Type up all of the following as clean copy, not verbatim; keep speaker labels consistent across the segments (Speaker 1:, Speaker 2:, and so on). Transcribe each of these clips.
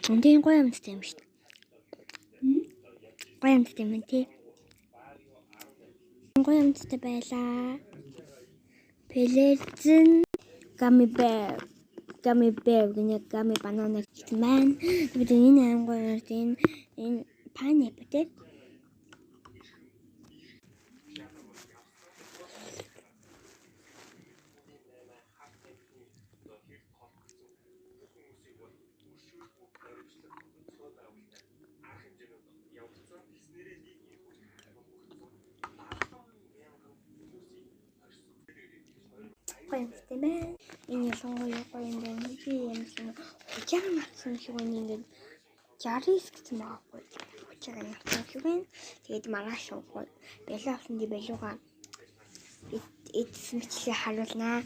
Speaker 1: Үнтэй гоё амттай юм шүү дээ. Гоё амттай юм тий. Гоё амттай байлаа. Пелезэн gummy bear. Gummy bear гэнэ gummy banana гэсэн байна. Тэгээд энэ аим гоё энэ энэ pineapple тий. Гоё амттай байна. Энэ ялангуяа гоё юм байна. Би юм шиг хужааг авсан шиг байна ингээд 69 гэсэн байгаа байхгүй. Хужааг авсан шиг байна. Тэгээд маргааш уугүй. Бялуу авсан чи бялууга эдсэн бичлэгээ харуулнаа.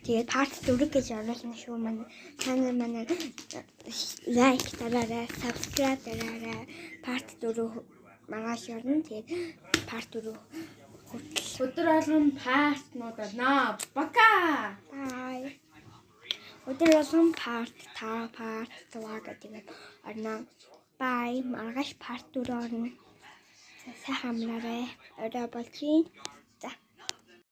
Speaker 1: Тэгээд part 4 гэж оруулна шүү манай. Та нар манай лайк дараарай, subscribe дараарай. Part 4 маргааш орно. Тэгээд part 4 хүртэл
Speaker 2: Өдөр болгон part-нууд байна. Пока.
Speaker 1: Bye. Өдөр болгон part 5, part 6 гэдэг орно. Bye. Маргааш part 4 орно. Сайхан амраарай. Орой болж байна.